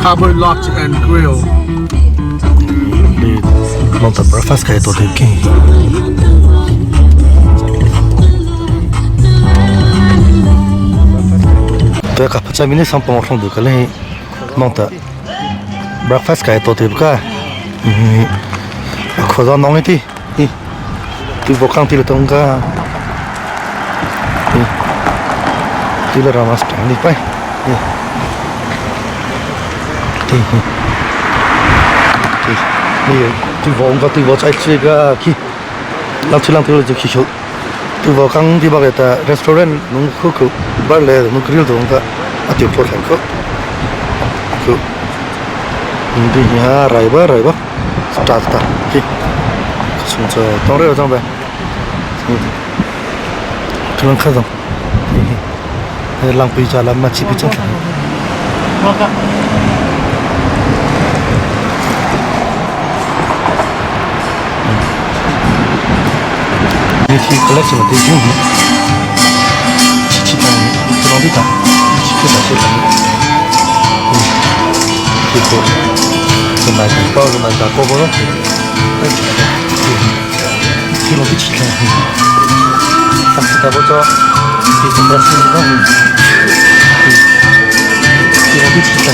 Cowboy Lodge and Grill. Breakfast kai to te ki. Te ka phacha mini sampong thlong du ka le mong ta breakfast kai to te ka kho za nong ti tu bo kang ti le tong ka ti le ramas tang ni pai ti ni tu bo ka tu bo chai chi ka khi lang chi lang tu le khi chu tu bo kang ti ba ta restaurant nung khu khu bar le nung grill tu ka a ti pho thang ko khu đi ha rai ba rai ba start ta ki sung cho tong re jang ba thulang kha jang lang pui cha lam ma chi pi chang ni thi collection ti ju chi chi tang thulang ti ta chi chi ta chi ta chi ko 买包子买啥锅包肉，听了不起来，上次带我做，你怎么吃的？听了不起来，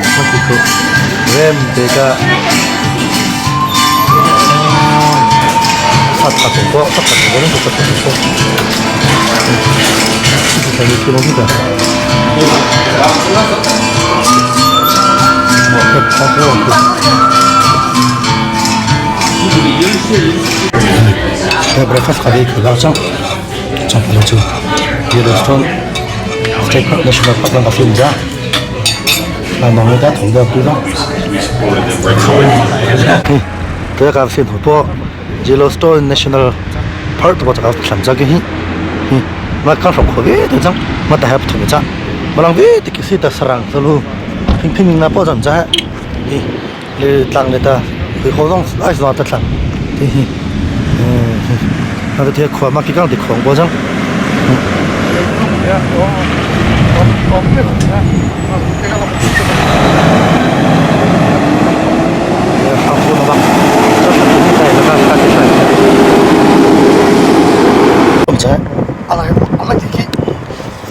我这个，我们这个，他他做过，他他做过，那个他做过，这个听了不的。Breakfast ka dei khela chang chang palo chu Yellowstone State Park National Park lang ka film ja la nong ta thong da tu no te ka film po Yellowstone National Park to ka thlam ja ke hi ma ka rong kho ve te chang ma ta hap thong cha ma lang ve te ki si ta sarang salu phing phing na po jam cha hi le tlang le ta hui kho zong ai zong ta tlang ti hi na te khwa ma ki kang ti khong bo jang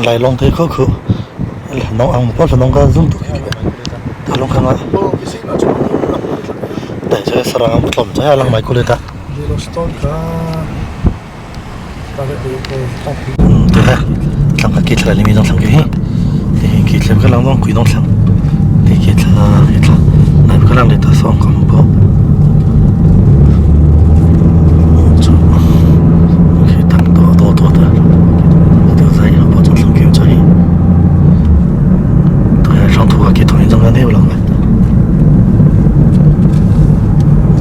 Lai long te kho khu nong ang po nong ka zum tu ki. Sarang tlom cha lang mai kuleta. Te ha thlang ka ki thla limi dong thlang ki hi. Te hi ki thla ka lang dong kui dong thlang. Te ki thla ki thla. Nai ka lang le ta song kam po. Chu. Ki tang to to to ta. To zai ha po chong thlang ki cha hi. To ya shang thu ka ki thong jang na ne lang mai.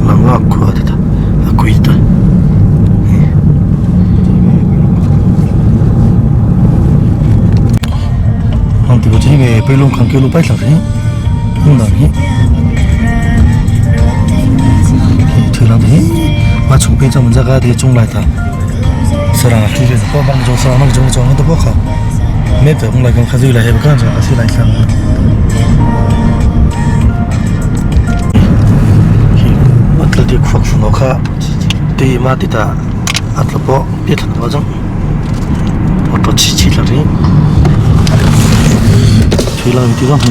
Lang wa ku ta ta. Kui ta. Ang ti ko chi ge pe long khang ke lu pai thlang hi. Hung dang hi. Thui lang hi. Ma chung pe chang mun ja ga de chung lai ta. Sarang a thi ge ko bang jo sarang mang jong jong to bo kha. Me pe hung lai kan kha zui lai he kan jong a si lai thlang. Hi atla ti khuak funo kha ti ma ti ta atla po pi thlan wa jang. Auto chi chi la ri. Thui lang ti dong.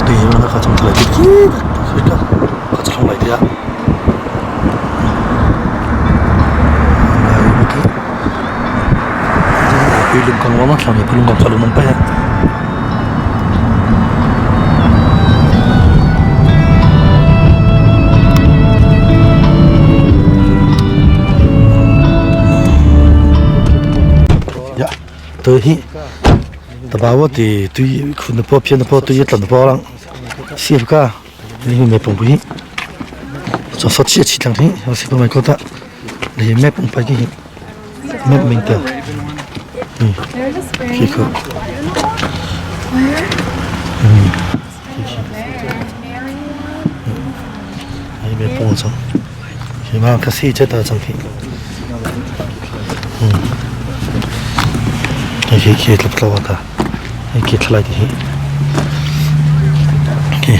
Ti ma kha chung thlai ti ki ka ka chung lai ti a. Pui lung kang wa ma thlang pui lung kang chalu nang pa ya. Ya, tôi hi ta ba wa ti tui khun po phian po tui tlan po lang si ka ni me pong pui cho so chi chi tlang hi si pa mai ko ta le me pong pa ki hi me ming ta There's a spring. Khi ko Where? Khi khi There. ai me pong chang khi ma ka si che ta chang khi khi khi tlap tlawa ta ai ki thlai ti hi khi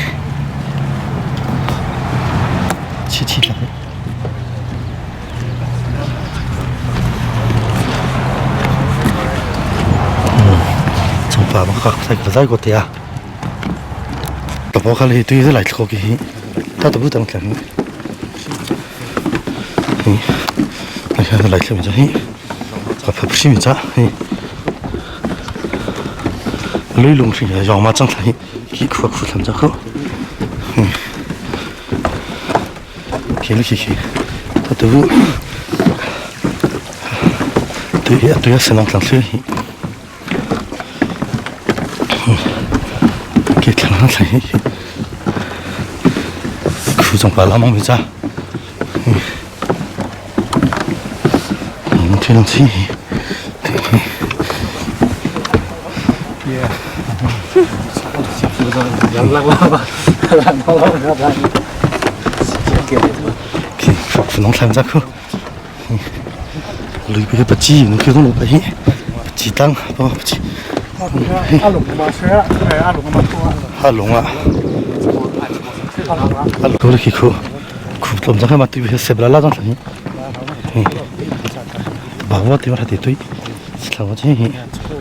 chi chi tlang chung pa ma ka sai ka zai ko te a ta po kha le tui lai thlo ki hi ta ta bu tang tlang hi ai kha lai thlo mi cha hi ka pha phi mi cha hi lui lung hring yong ma chang thla hi ki khu khu tham cha kho khi lu khi khi ta tu tui tui se nong tlang thlu hi ki thla thla hi khu jong pa la mong mi cha thui lang chi hi khi phok nong thlam cha khu lui pe pa chi nong khi dong pa hi chi tang pa chi 阿龙嘛，谁啊？哎，阿龙嘛， ha long a a lo khi khu khu tlom cha ma tu se bla la jang thla hi ba wa ti ma ti tui thla wa chi hi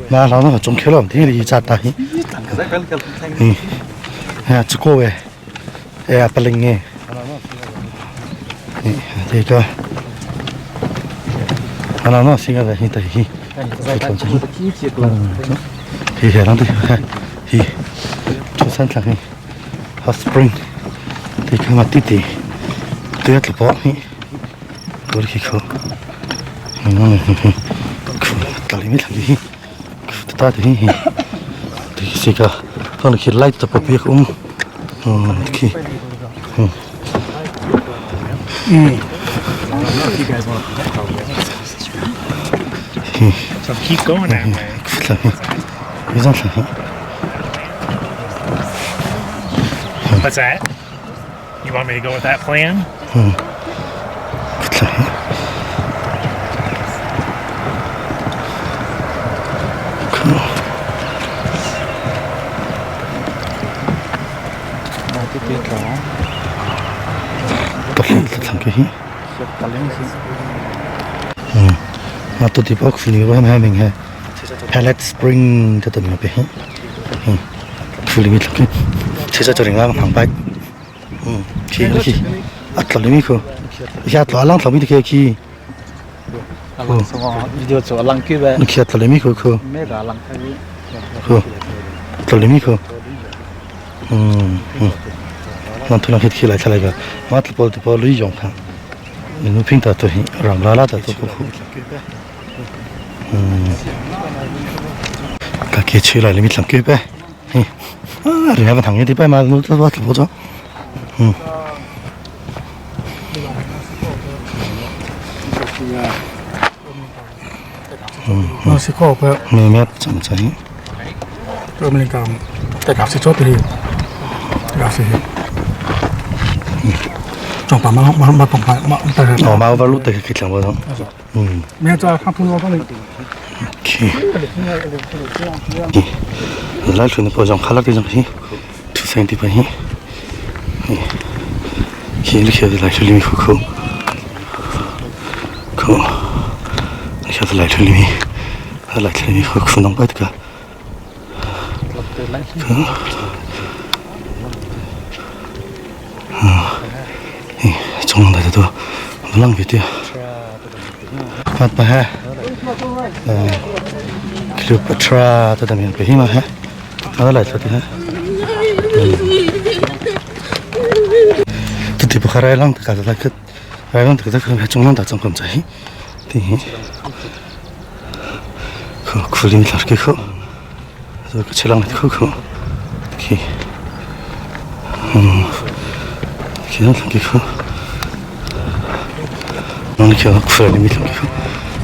ma la no chong khelom ti ri cha ta hi hi ha chu ko we e a paling nge hi te ka ana no singa da hi ta hi tlom cha hi hi he lang ti hi chu san thla hi hot spring te ka ma ti ti te tla po hi ko khi kho khu ta li mi thla hi khu ta ti hi ti si ka thong khi light ta po pi khi hi So keep going that way. khu tla hi hi jang thla hi What's that? You want me to go with that plan? khu tla hi khu ta thla thla ki hi ma to ti pak fini wa ha ming ha Palette Spring ta ta ma pe hi. Fulimi tlak khi cha ring lang hang pai. Khi khi at lo mi khu. Ya tlo lang tlo mi khi khi. Video chu lang ki be. Khi at lo mi khu khu. Me ra lang khai. Khu. Tlo mi khu. Nan thu lang khit khi lai thlai ga. Ma tlo pol ti pol lui yong kha. Nu phing ta to hi ram la la ta to khu. Ka ke chi lai mi tlang ke pe. Hi. Ah, ri ha thang ti pe ma nu tlo tlo cho. 我是靠个， Mi me cham chai. 我们讲，大家是做的，大家是。仲爸妈妈妈同埋妈但係 哦，ma va lu te ke tlang bo. 咩在看普通話你 Khi. Lai thu ne po jong khala ti jong hi. Thu sen ti pa hi. Khi li khia lai thu li mi khu khu. Khu. Li khia lai thu li mi. Lai thu li mi khu khu nong pa ka. Hi, chong da to. Lang bi ti. Pat pa ha. Cleopatra ta dam pe hi ma ha. Ala lai thu ti ha. Tu ti phara lang ka da ka rai lang ka da ka chong lang da chong kam chai. Ti hi. Khu khu lim thar ke khu. So ka chelang khu khu. Ki. Ki lang ke khu. Nong ki khu lim thar ke khu.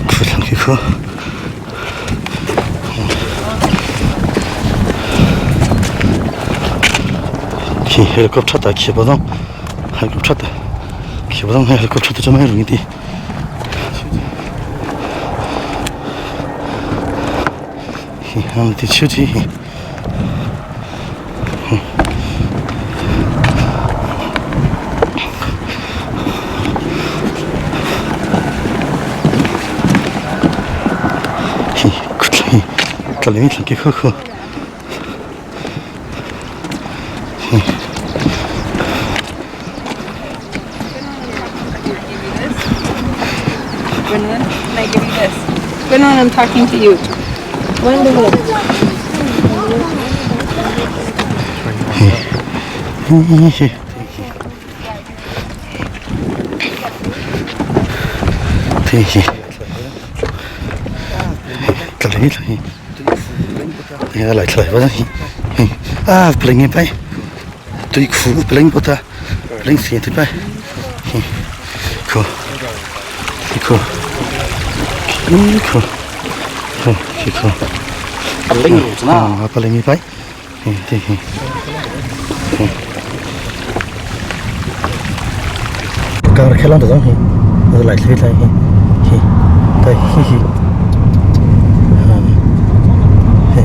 Khu thar ke khu. Ki helicopter ta ki bodong. Helicopter ta. Ki bodong helicopter ta chama rungi ti. Hi ham ti chu ji. Hi kutli. Tlali mi ki khu khu. Gwendolyn, can I give you this? Gwendolyn, I'm talking to you. Gwendolyn. Hi. Ti hi. Tlali mi hi. Ya lai thlai ba hi. Ah, pling pai. Tui khu pling pota. Pling si ti pai. Hi. Khu. Khu. Khu. Khu. Ki khu. Ling ru na. Ah, pling pai. Hi ti hi. Ka khelang ta hi. Lai thlai thlai hi. Hi. Tai hi hi. Hi.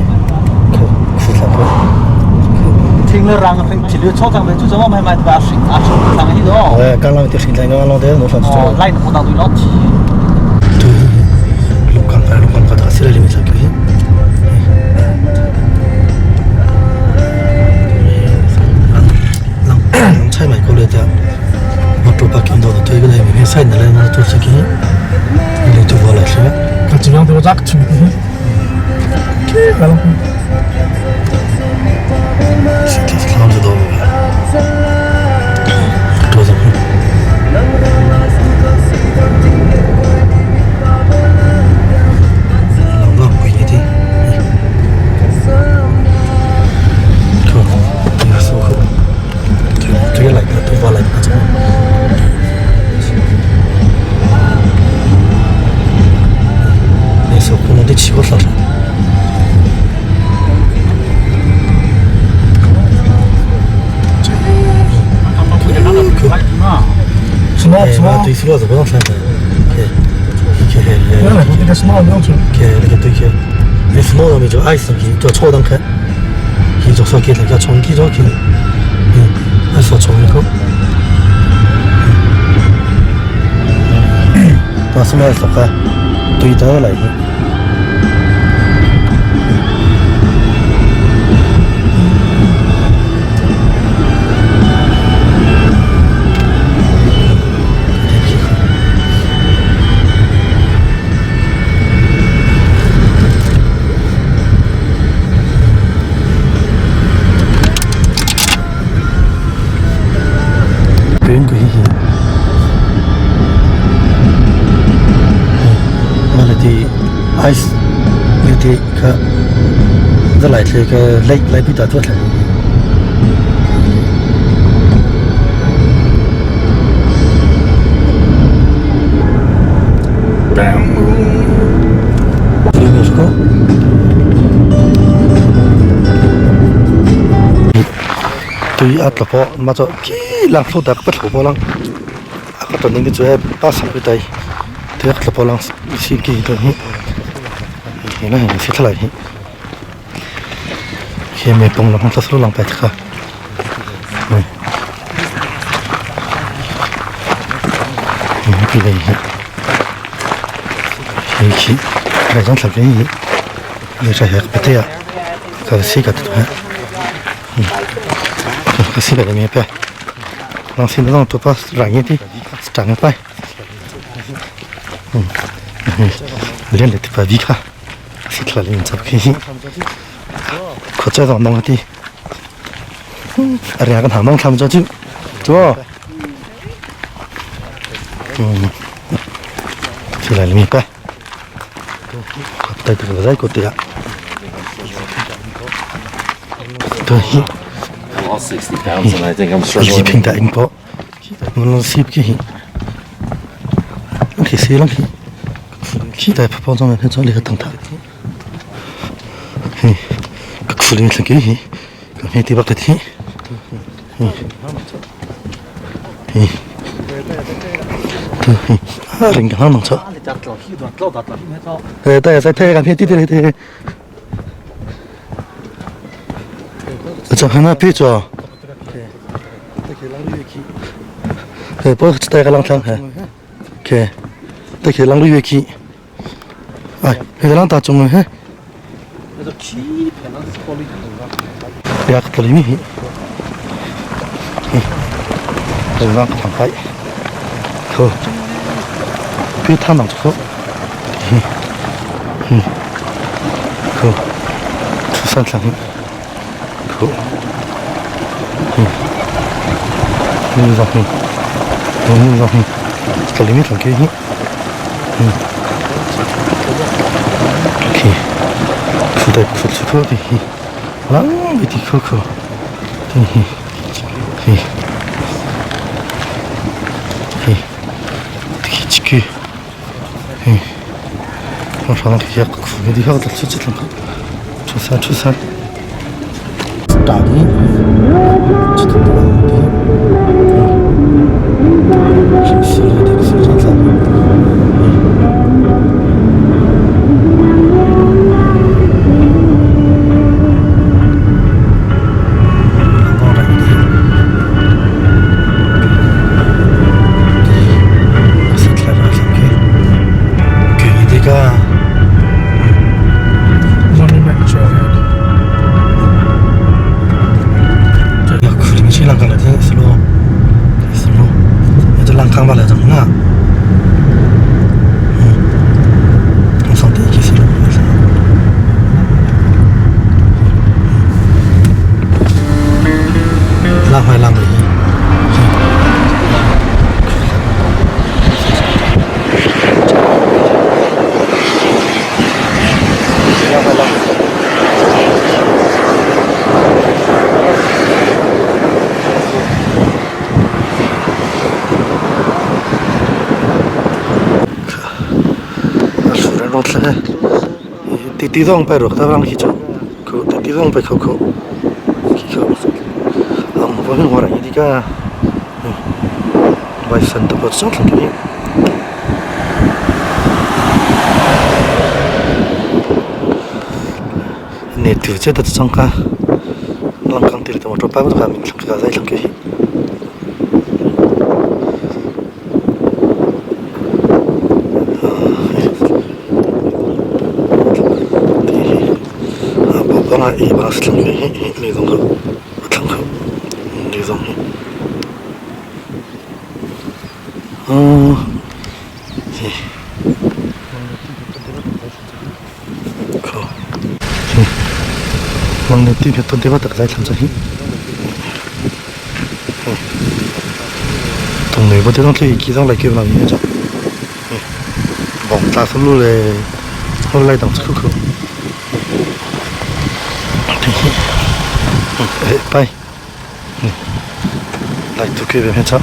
Khu khu thla khu. 听了让只留草场的，就这么买买的吧，水啊水上去的哦。 哎，刚刚就是来刚刚的农场 哦，来我当对老提。 lukang ka lukang ka sila limi sa ki. Lang lang chai mai ko le ta. Motor parking do to cái này mình sai này nó to sa ki. Ni to wala sa. 佢盡量對我揸住佢。係咯。 Lang do. To sa. Lang lo ko ni ti. Ko. Ya so ko. To cái lại to wala ka cha. Ni so ko no de chi ko sa. 什麼什麼？ 对，是老子不让穿的。原來我那個什麼兩種。 给那个对去，你什么都没做，爱生气做错当去，去做手机那个充机咗去，嗯，爱说充个。但是呢，说个对得来的。Kha zalai thle ka lei lai pi ta chu thle. Tui a tla pawh ma chaw khi lang thlu tak pa thlu pawh lang a ka ton ding te chu he pa sak pi tai tui a tla pawh lang si ki hi hi hi na hi si thlai hi khi me pong lang thla slu lang pai kha hi pi lei hi hi khi lai jang thla ke hi le tha hek pe te a ka si ka tu ha ka si ka me pe lang sin dong tu pa rang ti chang pai len le ti pa vi kha si thla len chap khi kho cha dong nong ti a ria kan ha mong tham cho chu chu thì lại mi pe tay từ dây cột tiệt tôi I lost 60 pounds and I think I'm struggling. 平台应该，我拢摄去，拢去死拢去，去在包装的那种里头等他。嘿，个苦林是给嘿，个黑地方个天，嘿，嘿，对嘿，啊，人家弄错。哎，对，在太阳天地里头，这还那别着。哎，不，带个浪汤嘿，去，带去浪绿去。哎，那个浪大中嘿。两个多厘米。嗯，两个糖块，好，别烫到就好。嗯，嗯，好，出三层，好，嗯，你让，你让，这里面糖给你，嗯，OK，出来出出口的，啷个的口口，嘿嘿，嘿，嘿，这个，嘿，我上头些苦的地方都出去了，出山出山，打的，这都不的，嗯，是的，是这样子。 Monument Trailhead. 地方摆落，他人去做，去地方摆口口，去口。啊，我我来，你个，外省都不正常的。你调节的这种个，啷刚地的我做摆不到，明天个再啷个。一把是两个，那种个，两个，那种。嗯，嘿，靠，嘿，我那地皮都地方大概两只嘿，东内部这种地基上来给不了你那种，嘿，往大思路嘞，后来当出口。Pai. Lai tu ke ve cha.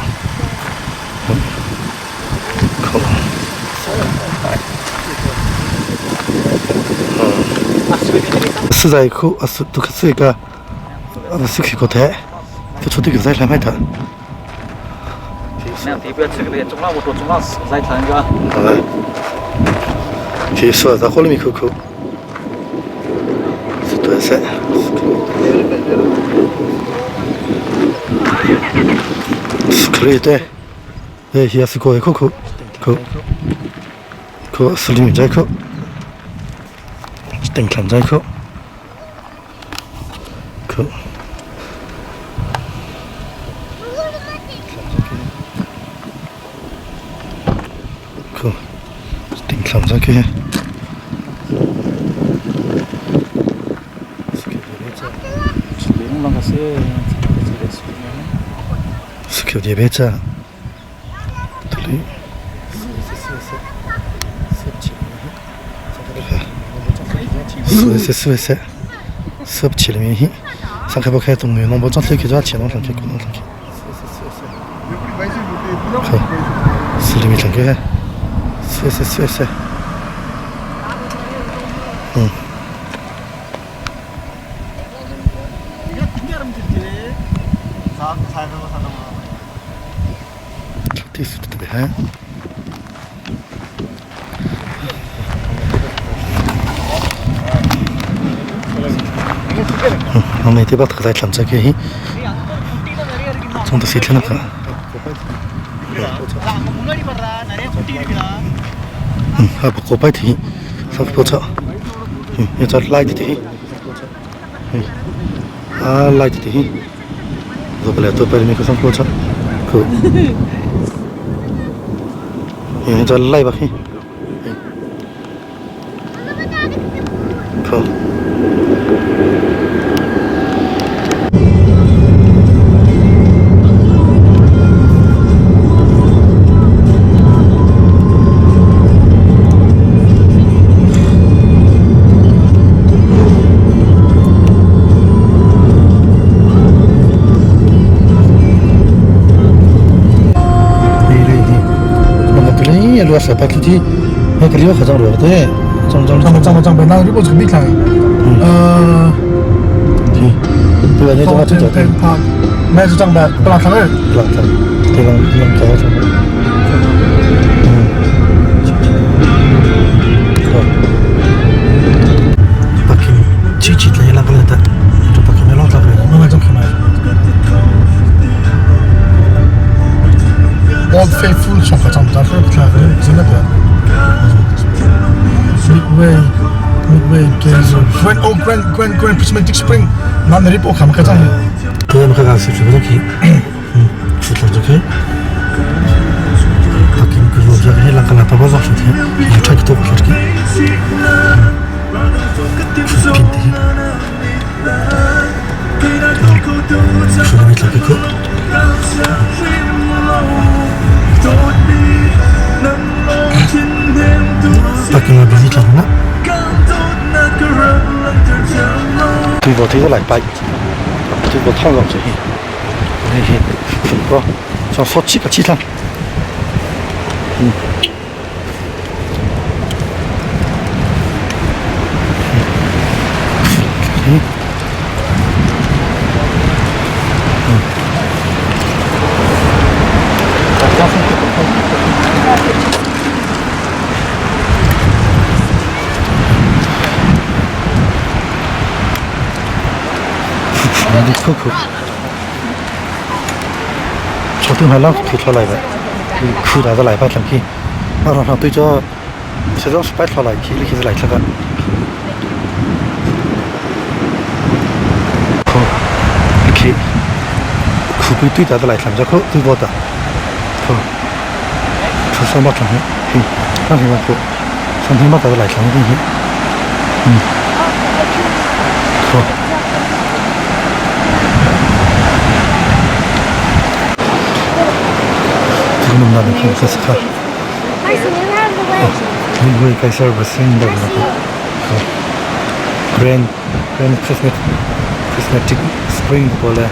是在口啊是都是一个啊是去个台，就出这个在来买的。其实在火里面口口，是对噻。是可以对，对，也是可以口口口口是里面在口，等看在口口。口，顶上这个。 是口这边子，这里。是是是是，是不起了明星，上开不开东西，弄不装车去抓钱，弄上去，弄上去。好，是里面上去，是是是是，嗯。第四特别嗨。我这边特在抢这个，从这谁听那个？嗯，还不过白天，上不错。嗯，要再来一点。嗯，啊，来一点。做不了，做不了，没个上不错。可，嗯，再来吧。可。 张张张那如果这个没看，对，那这个对，他买是张白，不让看了，不让看，对，让让看这个，嗯，好，北京几几天两个来的，就北京的老大回来，慢慢走开来。Old Faithful 上个张张是不看，真的对。Midway Midway Geyser Grand oh Grand Grand Grand Prismatic Spring 那那里不看不看张？对，我看看是什么东西，嗯，是这个。北京个路这个两个来爸爸老是天，有车去都不是这个，是平的，嗯，是那边这个。北京的busy 了呢。对不？这个来拜，这个烫上去，嘿嘿，不，像说几个鸡蛋，嗯。嗯。嗯。你口口，昨天还浪推出来的，裤带子来摆上去，马上上对着，实在是摆出来去，你是来这个。好，你去，裤背对着子来上这口对不的，好，出什么上去？嘿，上去嘛裤，上去嘛带子来上进去，嗯，好。 Grand Grand Prismatic Spring pawl le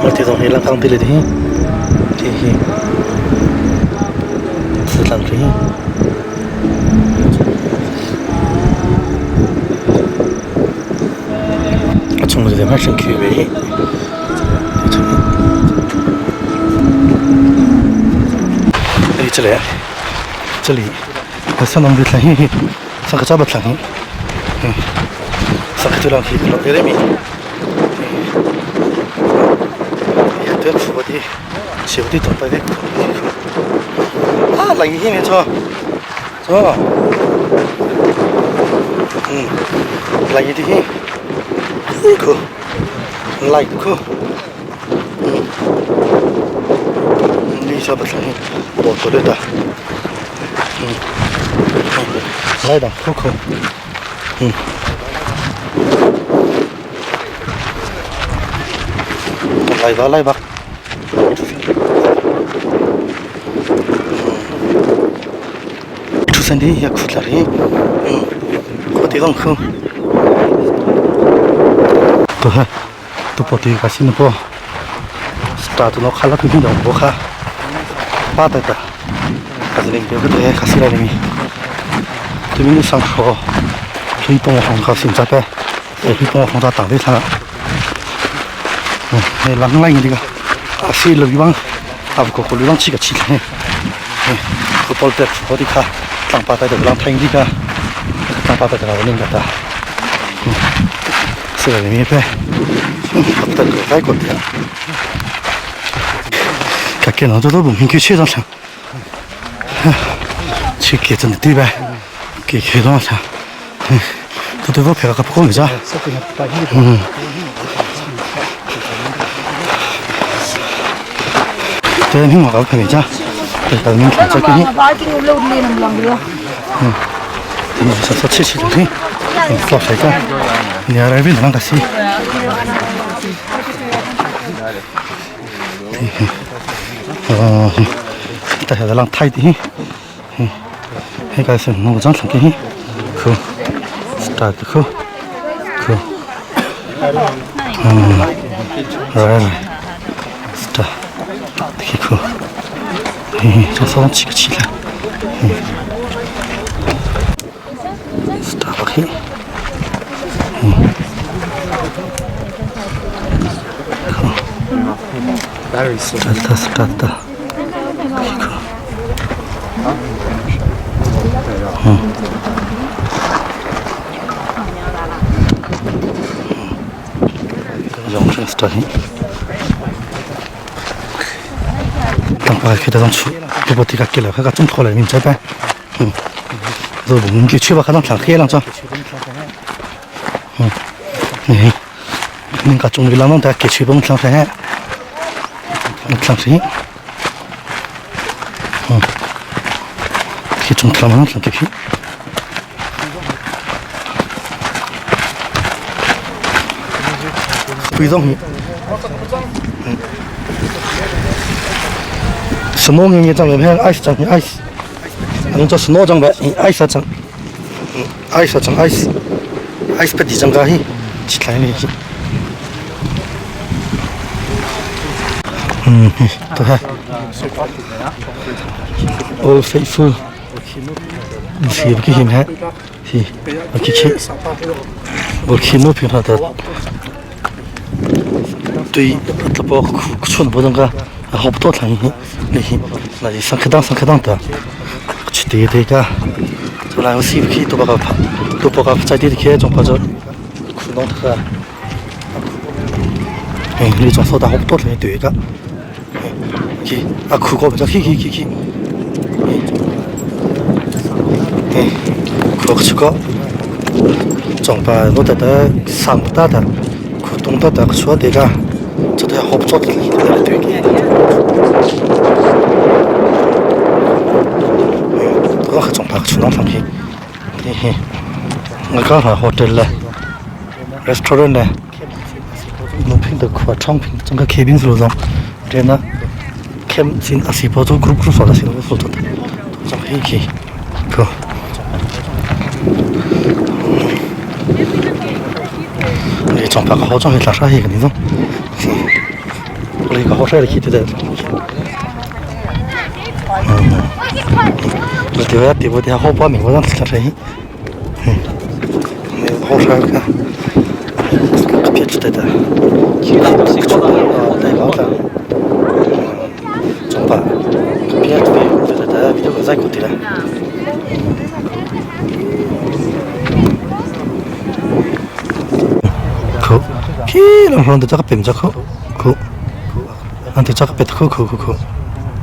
Ti zong hi langkang ti le hi ti hi tlang hi. A chung le hmai hring khi ve hi. Ei chale chali sanong bi thla hi hi saka cha ba thla hi saka tu lang hi lo ere mi 啊，来去没错，错，嗯，来去去，去，来去，嗯，你下不成，我做得到，嗯，来的，去去，嗯。来吧，来吧。出生的也苦了的，嗯，我地方苦。都还都不对，个新的不，大都那看了肯定不看，巴得的，还是那个对，还是那里面，对面的上课，所以帮我红靠现在呗，所以帮我红到党队上了。哎，啷来这个，啊，谁路方，啊，不过路上去个去嘞，哎，我跑的跑的卡，张八在这个啷听这个，张八在这个我领个的，嗯，是个人民币，不得个外国的，看见了这都不明去去上去，去给真的对呗，给去上去，嗯，这对我拍个不够着，嗯。对，你我搞拍照，对，搞你看这个你，嗯，你说说吃吃的，你说谁个？你还来边啷个是？哦，大家在啷太的，嗯，那个是弄个张床的，可，大的可，可，嗯，来来，是的。可，嘿，这稍起个起来，嗯，是大不黑，嗯，可，哒哒哒哒，可，嗯，养生是这样。当把开得上去，不把这个给了，还个种好了，你再办。嗯，这我们就去吧，还能看黑了，这。嗯，哎，你个种的啷啷的，给去不看黑，看黑。嗯，给种啷啷看给去。非常黑。嗯。Snow nge chang me ice chang ice ang cho snow chang ba ice chang ice chang ice ice pe di chang ga hi chi thlai ni hi to ha Old Faithful si ki him ha si ki chi bo khi no phi ha ta tui tla po chun bo dang ga hop to thlang hi ni na ji sang khadang sang khadang ta chi te te ka to la si ki to ba ka to ba ka chai ti ke jong pa jo khu nong ta eh ni jong so da hop to thlang te ka ki a khu ko ba ki ki ki ki eh khu ko ko jong pa no ta ta sang ta ta khu tong ta ta chu te ka 这都要好不着的，对对。我还总怕去南方去，嘿嘿。我刚好 hotel 了，restaurant 了，农平的阔，昌平整个开平是路上，这呢，开进阿西坡做 group group 说的是路说的，总可以去，可。你总怕个好装去拉啥去个那种。Ka ho hre khi te de. Ti wa ti bo ti ho pa mi bo nang thla hi. Ho hre ka. Ka phi te ta. Dai lo ta. Chung pa. Ka phi te te ta video ka zai ko ti la. Khu khi lang hlon te cha ka pem cha khu khu an te cha ka pet khu khu khu khu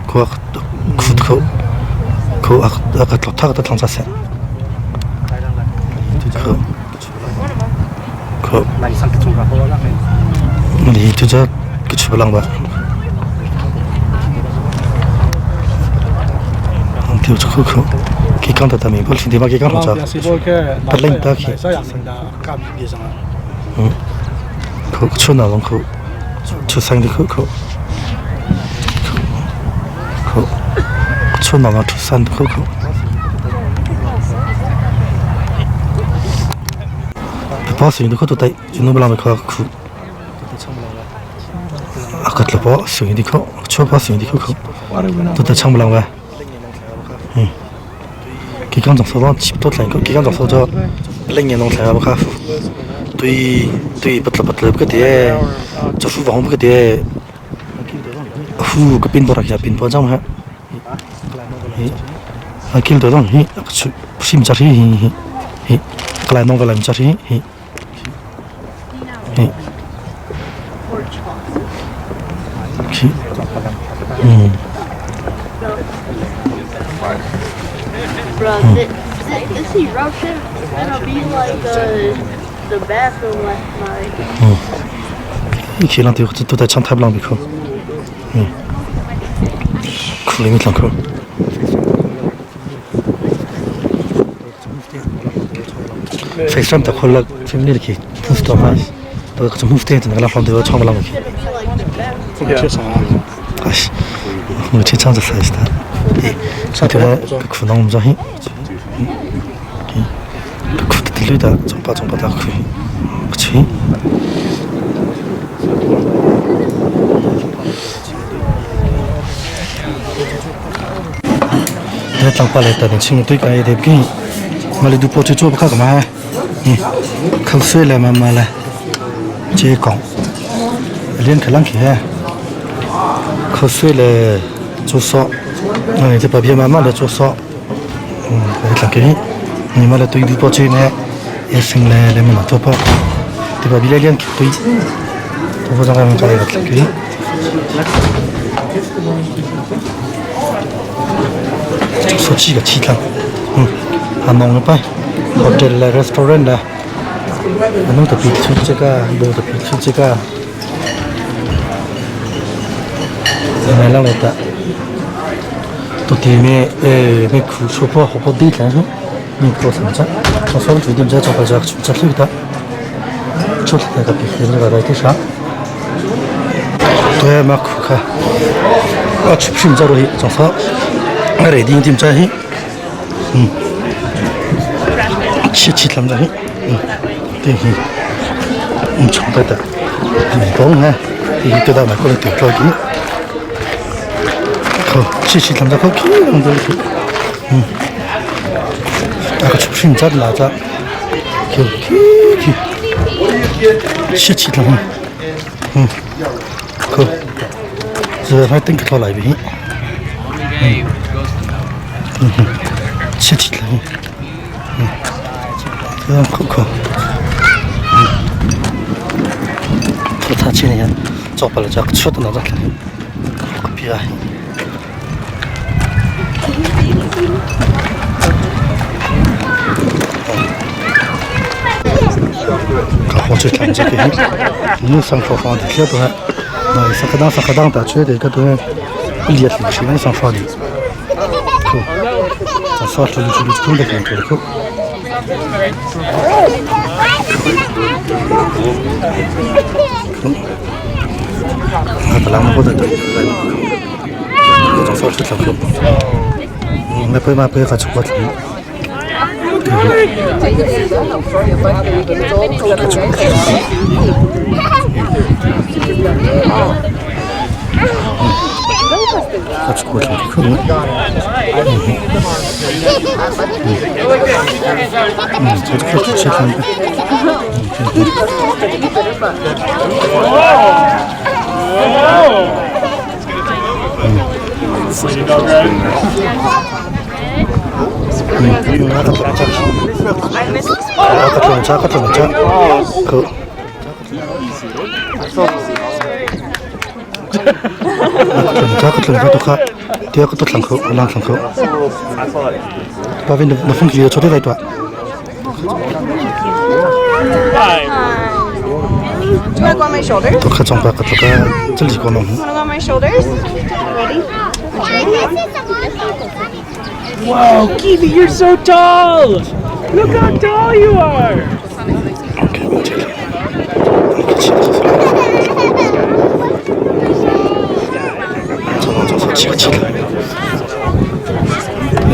khu khu khu khu a ka tlok tha ka tlang cha se khu khu ni tu cha ka chu lang ba an te cha khu khu ki kan ta ta mi bol sin te ma ki kan cha 不认得去。嗯，口出哪种口？出三的口口，口出哪种出三的口口？包水的口都带，就弄不啷个口苦。啊个包水的口，吃包水的口口，都在唱不啷个。嗯。기간 정서도 집도 다니고 기간 정서 저 零年弄才不看对对不不不个的，这副房不个的，副个冰多了，冰多张还，啊，kill 得动嘿，去是唔扎嘿嘿嘿，过来弄过来唔扎嘿嘿，嘿，去，嗯。 Bro, this eruption is gonna be like the bathroom last night. 以前人都都在唱太不浪比口，嗯，苦里面唱口。FaceTime 的后来family 的去，不是多嘛，都从 move 的那个拉方都要唱不浪去。哎，我去唱这啥子的？这条苦能我们这嘿，苦的地里的，从把从把它苦，不去。这当过来的年轻人对个也得给，我来都跑去做不看干嘛？嗯，口水来慢慢来，这讲，连克啷去？口水来做啥？嗯，这把别慢慢来做啥？嗯，来给，你们来对都跑去呢，也生来来么拿做跑，对吧？别来连对，都不让他们搞来个给。手机个气场，嗯，还弄个呗，hotel 啦，restaurant 啦，弄个皮出这个，弄个皮出这个，来了来的，都对面诶，没苦说破好好地谈说，你做什么？我说主点在做个这这这个，做那个皮那个来的啥？对嘛苦看，我吃不着东西，总说。来点点在嘿，嗯，吃吃他们在嘿，嗯，对嘿，嗯，从得的，美东呢，对对到买过来丢着急，好，吃吃他们在好，嗯，嗯，那个出去你在哪子？去去去，吃吃他们，嗯，好，这还等个他来呗，嗯。嗯哼，吃起来，嗯，这样可可，嗯，这他今年做不了这个吃的那个，可别啊！搞好这两这个，你上说放的些多，那上课当上课当打出来的个多，厉害是上说的。说出来出来出来出来出来。那本来我不得，我总说出来出来。那不嘛不要发出过去。Ka tlung cha tu kha tia ka tu thlang kho lang thlang kho pa vin na phung ki cho te dai tua. Hi. Do you want to go on my shoulders? Tu kha chong pa ka tu ka chali ko no. Want to go on my shoulders? Ready? Whoa, Kiwi, you're so tall! Look how tall you are! Okay,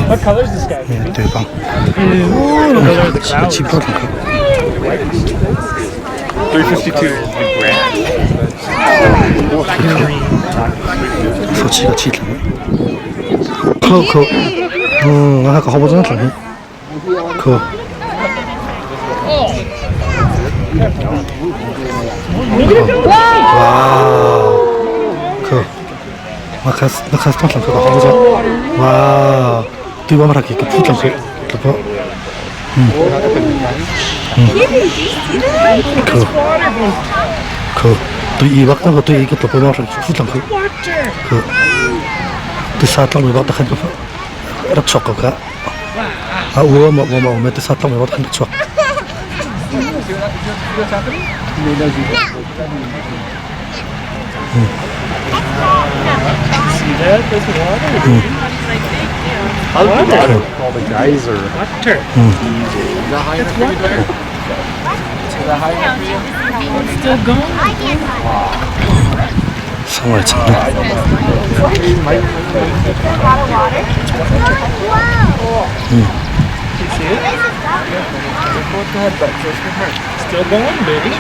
What color is this guy? 对方。七七八。 352. 说七个七条。可可，嗯，我还个好不真疼。可。哇，可，我开始我开始当上可个好不真，哇，对我们那个个普通可，这不，嗯，嗯，可，可，对伊个那个对一个特别老是普通可，可，对啥当没把他很多，那错个个，啊，我嘛我嘛我们对啥当没把他很错。 See that? That's water. Water. All the geyser. Water. It's still going. 上来唱的。 You see it? Still going, baby.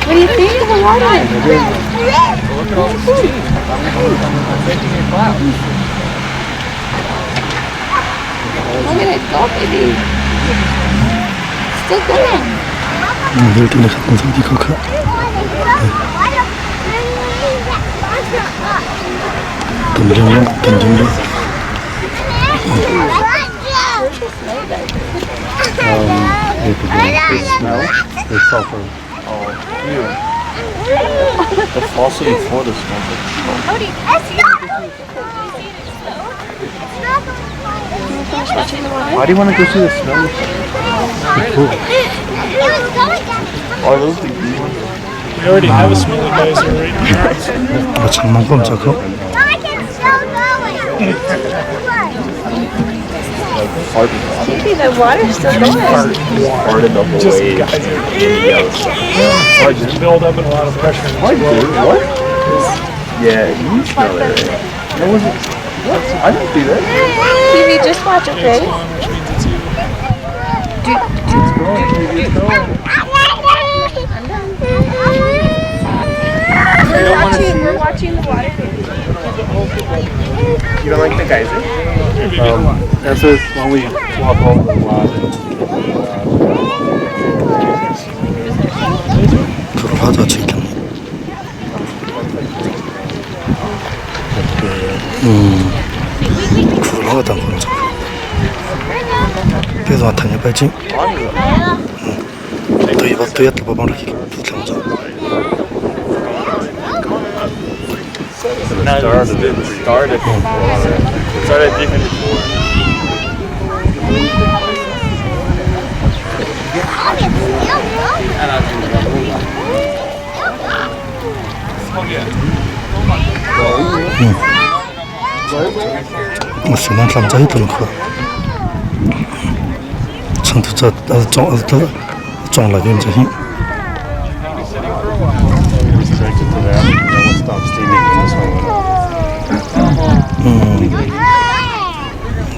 What do you think of the water? Look at it go, baby. Still going. 嗯，有点那个工厂的可可。等等等等等。 They smell. They sulfur. Oh, ew. The faucet in Florida smells like Why do you want to go see the smell? Are those the green ones? We already have a smelly geyser right here. 我长毛讲这个。 Baby, the water's still going. Farted the whole Just way. geyser. Just build up in a lot of pressure. What? What? Yeah, you smell it. Right? No, was it? What? I didn't do that. Kiwi, just watch, okay? Which means it's you. We're watching the water, baby. You don't like the geyser? That's what when we walk over the lot. 可怕的吹灯。嗯，苦老当苦这个，别说谈个北京。嗯，对吧？对，都不帮着去，不听着。 Started it. Started. Started at 354. 我虽然他们在都能喝，成都这装这装了点这些。 Restricted to that. That one stopped steaming and this one went up. 嗯，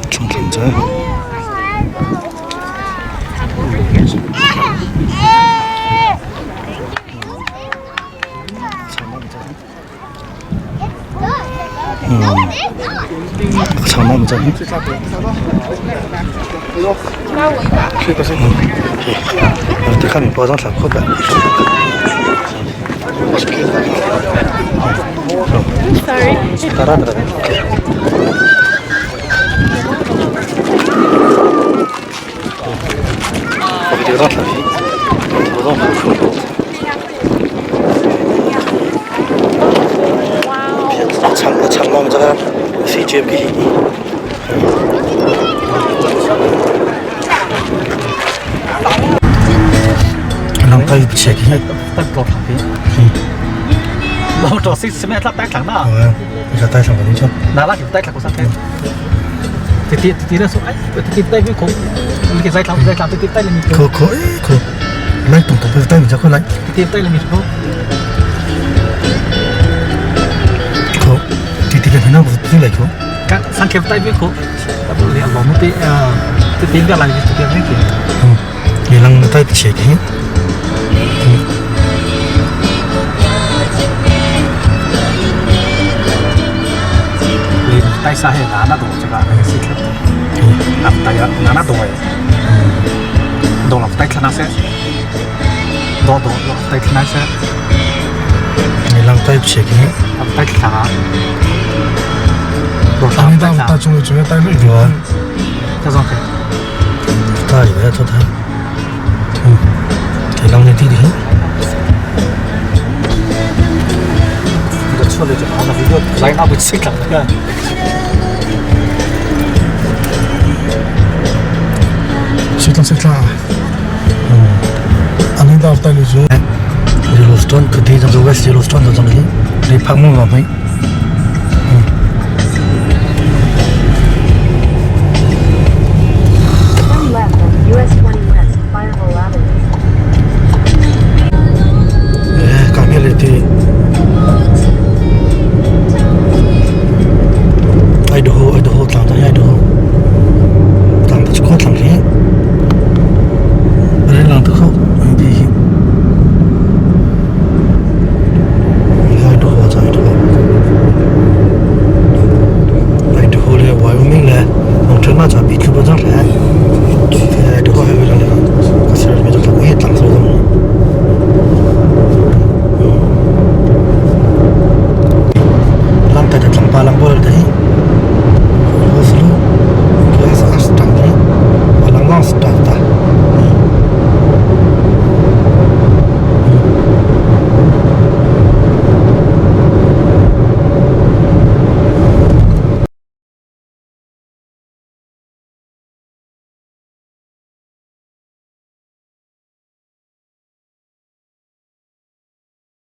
装他们在。Chang mo cang. Ti kha mi pa zong thla khop. Sorry. Tara tara. Yellowstone khuti jang West Yellowstone to jang hi ri phak mu ma mai.